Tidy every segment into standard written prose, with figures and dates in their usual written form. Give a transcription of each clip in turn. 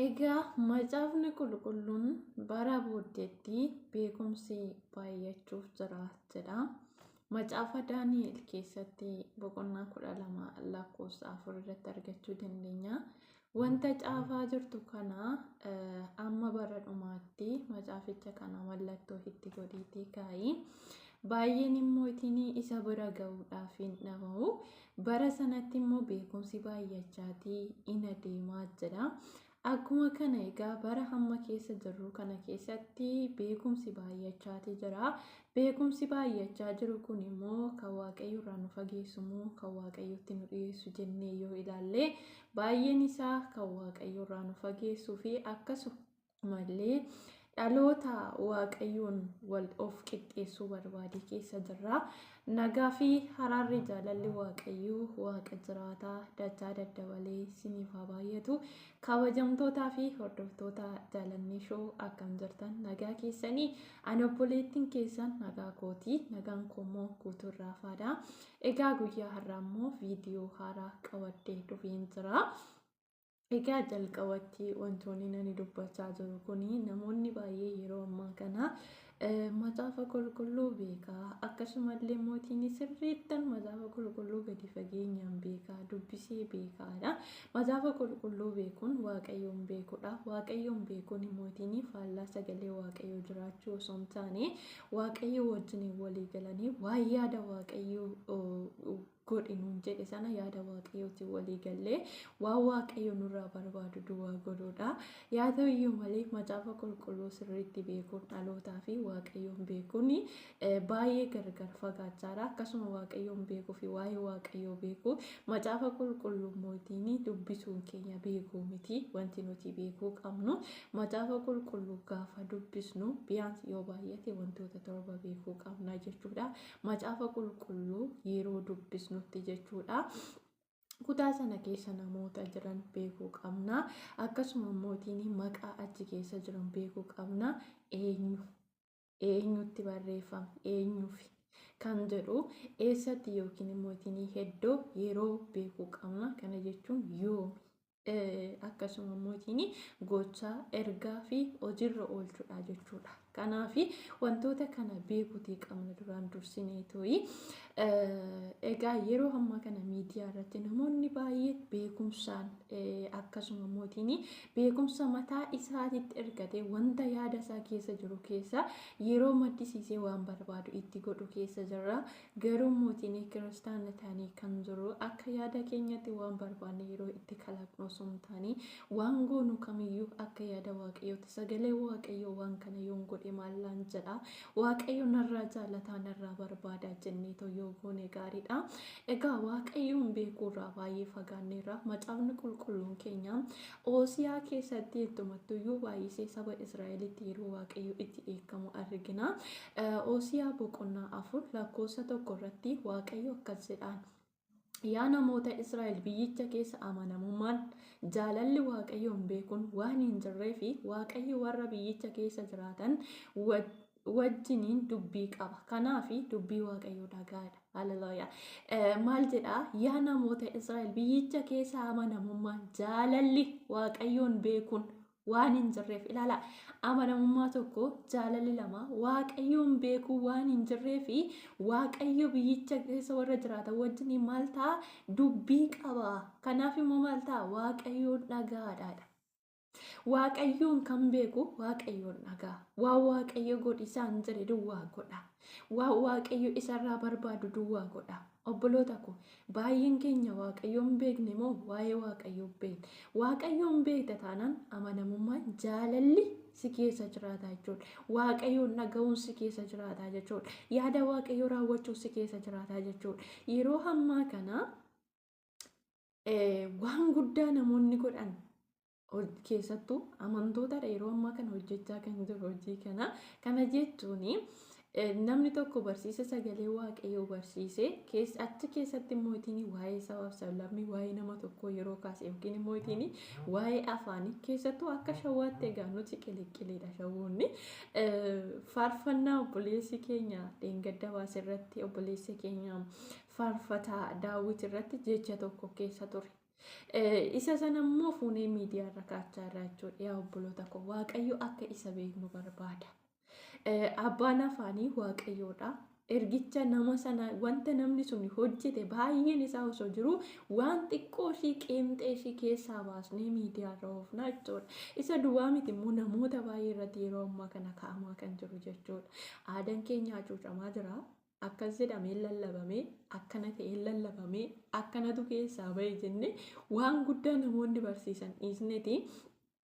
Egaa Macaafni Qulqulluun bara booddeetti beekumsi baay'achuuf jira jedha. Macaafa Daani'el keessatti boqonnaa 12 lakkoofsa 4 irratti argachuu dandeenya. Wanta caafaa jirtu kana amma bara dhumaatti macaaficha kana mallattoo itti godhiitii kaa'i. Baay'een immoo itiin isa bira ga'uudhaaf hin dhama'u. Bara sanatti immoo beekumsi baay'achaatii in adeemaa jedha. Akkuma kana egaa bara hamma keessa jirru kana keessatti beekumsi baay'achaatii jira. Beekumsi baay'achaa jiru kun immoo kan Waaqayyo irraa nu fageessu moo kan Waaqayyotti nu dhiyeessu jennee yoo ilaalle, baay'een isaa kan Waaqayyo irraa nu fageessuu fi akkasumallee dhaloota Waaqayyoon wal of qixxeessuu barbaade keessa jirra. Nagaa fi haraarri jaalalli Waaqayyoo Waaqa jiraataa dachaa daddabalee siniif haa baay'atu. Kabajamtootaa fi hordoftoota Jaalannee Show, akkam jirtan? Nagaa keessanii? Ani obboleettiin keessan nagaa kooti. Nagaan koo immoo guutuu irraa faadha. Egaa guyyaa har'aa immoo viidiyoo haaraa qabadhee dhufeen jira. Egaa jalqabatti wantoonni nani dubbachaa jiru kun, namoonni baay'ee yeroo ammaa kana Macaafa Qulqulluu beekaa, akkasumallee mootiin sirriittan Macaafa Qulqulluu gadi fageenyaan beekaa, dubbisee beekaadha. Macaafa Qulqulluu beekuun Waaqayyoon beekuudha. Waaqayyoon beekuun mootiin faallaa sagalee Waaqayyoo jiraachuu osoo hin taane, Waaqayyoo wajjin walii galanii waan yaada Waaqayyoo godhi nuun jedhe sana yaada Waaqayyootiin walii gallee waan Waaqayyo nurraa barbaadu duwwaa godhuudha. Yaa ta'u iyyuu malee, Macaafa Qulqulluu sirriitti beekuun dhalootaa fi Waaqayyoon beekuun baay'ee gargar fagaachaadha. Akkasuma Waaqayyoon beekuu fi waa'ee Waaqayyoo beekuu, Macaafa Qulqulluu mootiin dubbisuun keenya beekuu miti. Wanti nuti beekuu qabnu, Macaafa Qulqulluu gaafa dubbisnu biyaans yoo baay'ate wantoota 7 beekuu qabna jechuudha. Macaafa Qulqulluu yeroo dubbisnutti jechuudha. Kutaa sana keessa namoota jiran beekuu qabna. Akkasuma mootiin maqaa achi keessa jiran beekuu qabna. Eenyu? Eenyutti barreeffame? Eenyuuf? Kan jedhu, eessatti yookiin immoo iddoo yeroo beekuu qabna. Kana jechuun yoomi? Akkasuma mootiin gochaa, ergaa fi hojiirra oolchuudha jechuudha. Kanaaf wantoota kana beekuutii qabna duraan dursinee to'i. Egaa yeroo ammaa kana miidiyaa irratti namoonni baay'een beekumsaan, akkasuma mootiin beekumsa mataa isaatitti ergatee wanta yaada isaa keessa jiru keessa yeroo maddisiisee waan barbaadu itti godhu keessa jirra. Garuu mootiin kiristaana ta'anii kan jiru akka yaada keenyatti waan barbaanne yeroo itti kalaqnu osoo hin taane, waan goonu kamiyyuu akka yaada Waaqayyooti. Sagalee Waaqayyoo waan kana yoon godhe maallaan jedha? Waaqayyo narraa jaalataa, narraa barbaada jennee yoo goone gaariidha. Egaa Waaqayyoon beekuurraa baay'ee fagaanneerra. Macaafni Qulqulluun keenya Oosiyaa keessatti ittumattuyyuu baay'isee saba Israa'elitti yeroo Waaqayyo itti dheekkamu argina. Oosiyaa boqonnaa 4 lakkoofsa 1 irratti Waaqayyo akkas jedhaan: "Yaa namoota Israa'el, biyyicha keessa amanamummaan, jaalalli Waaqayyoon beekuun waan hin jirree fi Waaqayyo warra biyyicha keessa jiraatan wajjiniin dubbii qaba. Kanaaf dubbii Waaqayyoo dhagaadha." Haleluuyaa. Maal jedhaa? Yaa namoota Israa'el, biyyicha keessa amanamummaan, jaalalli Waaqayyoon beekuun waan hin jirreef. Ilaala, amanamummaa tokko, jaalalli lama, Waaqayyoon beekuu waan hin jirree fi Waaqayyo biyyicha keessa warra jiraatan wajjin maal ta'a? Dubbii qaba. Kanaaf immoo maal ta'a? Waaqayyoon dhagaadhaadha. Waaqayyoon kan beeku Waaqayyoon dhagaa. Waan Waaqayyo godhi isaan jedhe duwwaa godha. Waan Waaqayyo isarraa barbaadu duwwaa godha. Obboloota ko, baay'een keenya Waaqayyoon beekne moo waa'ee Waaqayyoo beekne? Waaqayyoon beekta taanaan amanamummaan, jaalalli si keessa jiraata jechuudha. Waaqayyoon dhaga'uun si keessa jiraata jechuudha. Yaada Waaqayyoo raawwachuun si keessa jiraata jechuudha. Yeroo ammaa kana waan guddaa namoonni godhan, keessattuu amantootadha, yeroo ammaa kana hojjechaa kan jiru hojii kana. Kana jechuun namni tokko barsiisa sagalee Waaqayyoo barsiise, achi keessatti immoo waa'ee sabaaf sablammii, waa'ee nama tokkoo yeroo kaase, yookiin immoo waa'ee afaanii, keessattuu akka Shawwaatti, egaa nuti qiliqqiliidha Shawwoonni. Faarfannaa obboleessi keenya dheengadda baase irratti, obboleessi keenya faarfataa Daawwit irratti jecha tokko keessa ture. Isa sana immoo fuunee miidiyaa irra kaachaa irraa jechuudha. Yaa obboloota koo, Waaqayyo akka isa beeknu barbaada. Abbaan afaanii Waaqayyoodha. Ergicha nama sana, wanta namni sun hojjete baay'een isaa osoo jiru, waan xiqqoo ishii qeenxee ishii keessaa baasnee miidiyaa irra oofna jechuudha. Isa duwwaa miti immoo, namoota baay'ee irratti yeroo ammaa kana kaa'amaa kan jiru jechuudha. Aadaan keenya hacuucamaa jira. Akkas jedhamee lallabamee, akkana ta'ee lallabamee, akkanatu keessaa bahe jennee waan guddaa namoonni barsiisan dhiisneeti,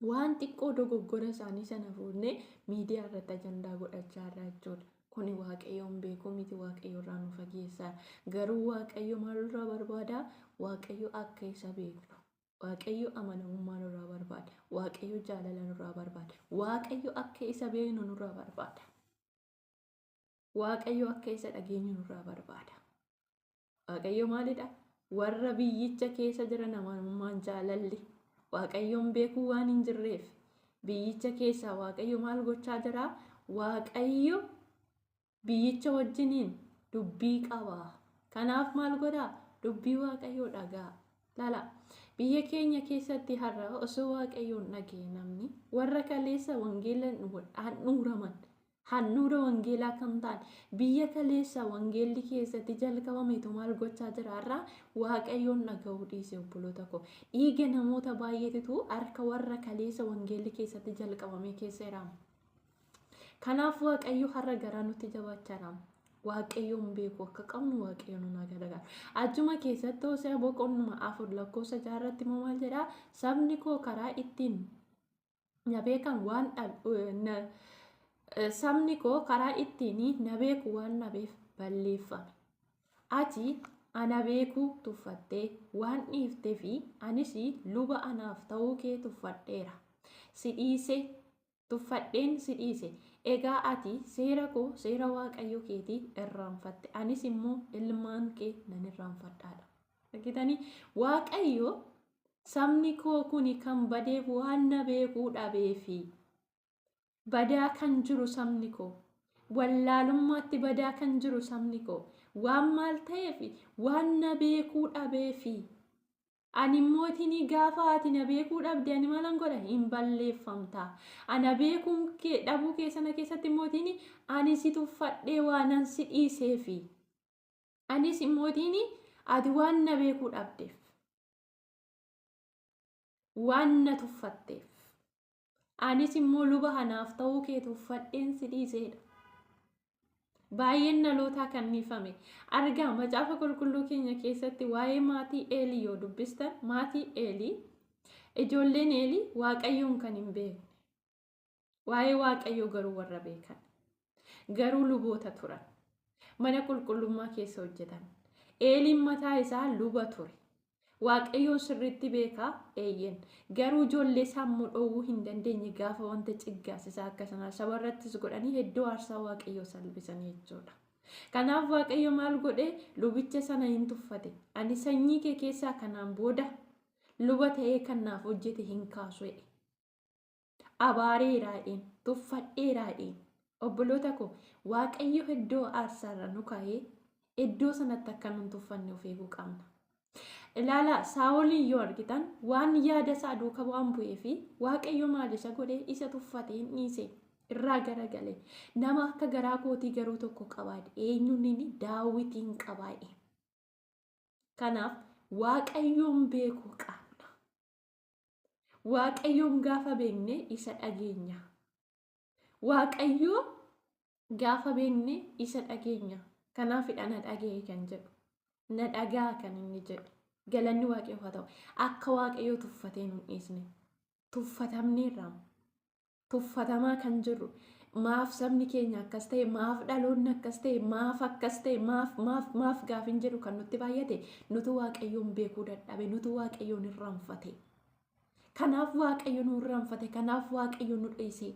waan xiqqoo dogoggora isaanii sana fuudhnee miidiyaa irratti ajandaa godhachaa jirra jechuudha. Kuni Waaqayyoon beekuu miti, Waaqayyo irraa nu fageessa. Garuu Waaqayyo maalirraa barbaada? Waaqayyo akka isa beeknu. Waaqayyo amanamummaa nurraa barbaada. Waaqayyo jaalala nurraa barbaada. Waaqayyo akka isa beeknu nurraa barbaada. Waaqayyo akka isa dhageenyu nurraa barbaada. Waaqayyo maalidha? Warra biyyicha keessa jiran amanamummaan, jaalalli, Waaqayyoon beekuu waan hin jirreef, biyyicha keessaa Waaqayyo maal gochaa jira? Waaqayyo biyyicha wajjiniin dubbii qaba. Kanaaf maal godhaa? Dubbii Waaqayyoo dhagaa. Lala, biyya keenya keessatti har'a osoo Waaqayyoon dhagee, namni warra kaleessa wangeela handhuuraman, handhuura wangeelaa kan ta'an, biyya kaleessa wangeelli keessatti jalqabametu maal gochaa jira har'a? Waaqayyoon dhaga'uu dhiise. Obboloota koo, dhiiga namoota baay'eetu harka warra kaleessa wangeelli keessatti jalqabame keessa jira. Kanaaf Waaqayyo har'a garaa nutti jabaachaa jira. Waaqayyoon beeku akka qabnu Waaqayyo nu gargaara. Achuma keessatti Hoose'aa boqonnuma 4 lakkoofsa 6rratti immoo maal jedhaa? Sabni koo karaa ittiin na beekan waan, sabni koo karaa ittiin na beeku waan dhabeef balleeffame. Ati ana beekuu tuffattee waan dhiiftee fi anis luba anaaf ta'uu kee tuffadheera. Si dhiise, tuffadheen si dhiise. Egaa ati seera koo, seera Waaqayyo keetii irraanfatte. Anis immoo ilmaan kee nan irraanfadhaadha. Argitanii, Waaqayyo sabni koo kuni kan badeef waan na beekuu dhabeefi. Badaa kan jiru sabni koo, wallaalummaatti badaa kan jiru sabni koo, waan maal ta'eef? Waan na beekuu dhabeefi. Ani immootiin gaafa ati na beekuu dhabde, ani maalan godha? Hin balleeffamta. Ana beekuun kee dhabuu kee sana keessatti immootiin ani si tuffadhee waanan si dhiiseefi. Anis immootiin ati waan na beekuu dhabdeef, waan na tuffatteef, anis immoo luba anaaf ta'uu kee tuffadheen si dhiiseedha. Baay'een dhalootaa kan dhiifame. Argaa, Macaafa Qulqulluu keenya keessatti waa'ee maatii Eelii yoo dubbistan, maatii Eelii, ijoolleen Eelii Waaqayyoon kan hin beekne. Waa'ee Waaqayyoo garuu warra beekan. Garuu luboota turan. Mana qulqullummaa keessa hojjetan. Eeliin mataa isaa luba ture. Waaqayyoon sirriitti beekaa, eeyyen. Garuu ijoollee isaa immoo dhoowwuu hin dandeenye, gaafa wanta ciggaasisaa akka sanaa saba irrattis godhanii iddoo aarsaa Waaqayyoo salphisanii jechuudha. Kanaaf Waaqayyo maal godhee? Lubicha sana hin tuffate. Ani sanyii kee keessaa kanaan booda luba ta'ee kan naaf hojjete hin kaasu jedhe. Abaareeraadheen, tuffadheeraadheen. Obboloota koo, Waaqayyo iddoo aarsaarra nu kaa'ee iddoo sanatti akka nun tuffanne of eeguu qabna. Ilaalaa, Saa'oliin yoo argitan, waan yaada isaa duuka waan bu'ee fi Waaqayyo maal isa godhe? Isa tuffate, hin dhiise, irraa garagale. Nama akka garaa kootii garuu tokko qabaadhe. Eenyuun inni? Daawitiin qabaa'e. Kanaaf Waaqayyoon beekuu qabna. Waaqayyoon gaafa beekne isa dhageenya. Waaqayyoo gaafa beekne isa dhageenya. Kanaafidha na dhaga'e kan jedhu. Na dhagaa kan inni jedhu. Galanni Waaqayyoof haa ta'u. Akka Waaqayyoo tuffatee nu dhiisne. Tuffatamneerra. Tuffatamaa kan jirru. Maaf sabni keenya akkas ta'e, maaf dhaloonni akkas ta'e, maaf akkas ta'e, maaf, maaf, maaf gaafin jedhu kan nutti baay'ate, nutu Waaqayyoon beekuu dadhabe, nutu Waaqayyoon irraanfate. Kanaaf Waaqayyo nu irraanfate, kanaaf Waaqayyo nu dhiise.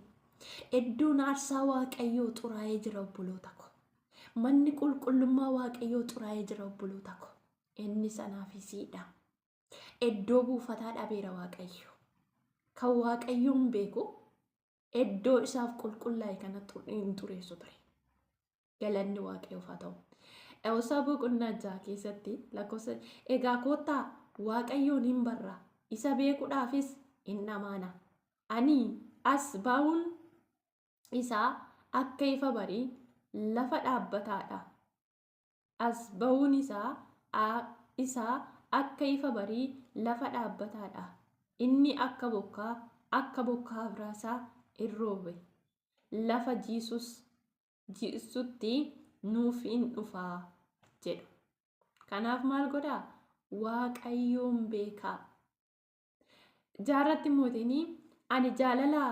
Iddoon aarsaa Waaqayyoo xuraa'ee jira, obboloota ko. Manni qulqullummaa Waaqayyoo xuraa'ee jira, obboloota ko. Inni sanaaf isiidha. Iddoo buufataa dhabeera Waaqayyo. Kan Waaqayyoon beeku iddoo isaaf qulqullaa'e kana hin xureessu ture. Galanni Waaqayyoof haa ta'u. Hoose'aa boqonnaa 6 keessatti lakkoofsa, egaa koottaa Waaqayyoon hin barra, isa beekuudhaafis hin dhamaana. Ani as ba'uun isaa akka ifa barii lafa dhaabbataadha. As ba'uun isaa akka ifa barii lafa dhaabbataadha. Inni akka bokkaa, akka bokkaa abraasaa in roobe. Lafa jiisutti nuuf in dhufaa jedhu. Kanaaf maal godhaa? Waaqayyoon beekaa. Jaarratti mootiin ani jaalala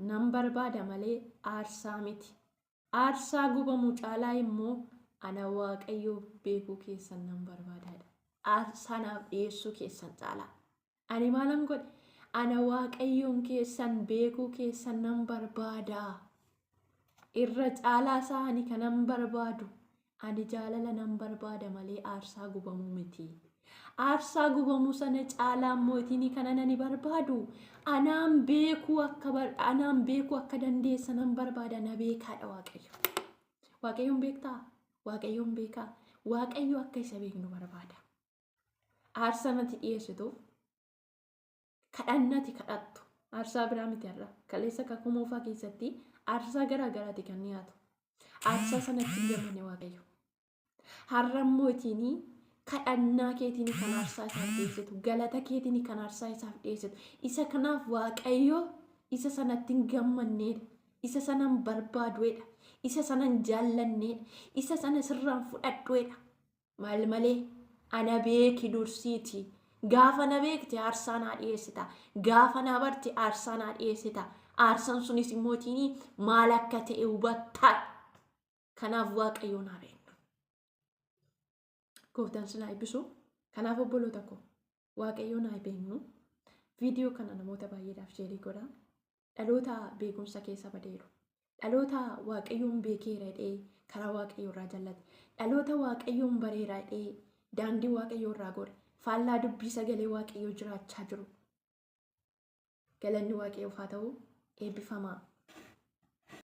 nan barbaada malee aarsaa miti. Aarsaa gubamu caalaa immoo ana Waaqayyoo beekuu keessan nan barbaadaadha. Aarsaa naaf dhiyeessuu keessan caalaa. Ani maalan godhe? Ana Waaqayyoon keessan beekuu keessan nan barbaada. Irra caalaa isaa ani kanan barbaadu. Ani jaalala nan barbaada malee aarsaa gubamuu miti. Aarsaa gubamuu sana caalaa mootiin kana nani barbaadu. Anaan beekuu akka anaan beekuu akka dandeessa nan barbaada, na beekaadha Waaqayyo. Waaqayyoon beektaa? Waaqayyoon beekaa? Waaqayyo akka isa beeknu barbaada. Aarsaa natti dhiyeessituuf kadhannati kadhattu. Aarsaa biraa miti har'a. Kaleessa kakuu moofaa keessatti aarsaa garaa garaati kan dhiyaatu. Aarsaa sanatti hin gammanne Waaqayyo. Har'a mootiin kadhannaa keetiin kan aarsaa isaaf dhiyeessitu, galata keetiin kan aarsaa isaaf dhiyeessitu. Isa kanaaf Waaqayyo isa sanatti hin gammanneedha. Isa sanan barbaaduedha. Isa sanan jaallanneedha. Isa sana sirraan fudhadhuedha. Maal malee ana beeki dursiiti. Gaafa na beekte aarsaa naa dhiyeessita. Gaafa na barte aarsaa naa dhiyeessita. Aarsaan sunis immootiin maal akka ta'e hubattaa. Kanaaf Waaqayyo naa beeknu. Gooftaan sinaa eebbisu. Kanaaf obboloota koo, Waaqayyo naa beeknu. Viidiyoo kana namoota baay'eedhaaf share godhaa. Dhaloota beekumsa keessa badeeru. Dhaloota Waaqayyoon beekeera jedhee karaa Waaqayyoo irraa jallate. Dhaloota Waaqayyoon bareera jedhee daandii Waaqayyoo irraa gore. Faallaa dubbii sagalee Waaqayyoo jiraachaa jiru. Galanni Waaqayyoof haa ta'u. Eebbifamaa.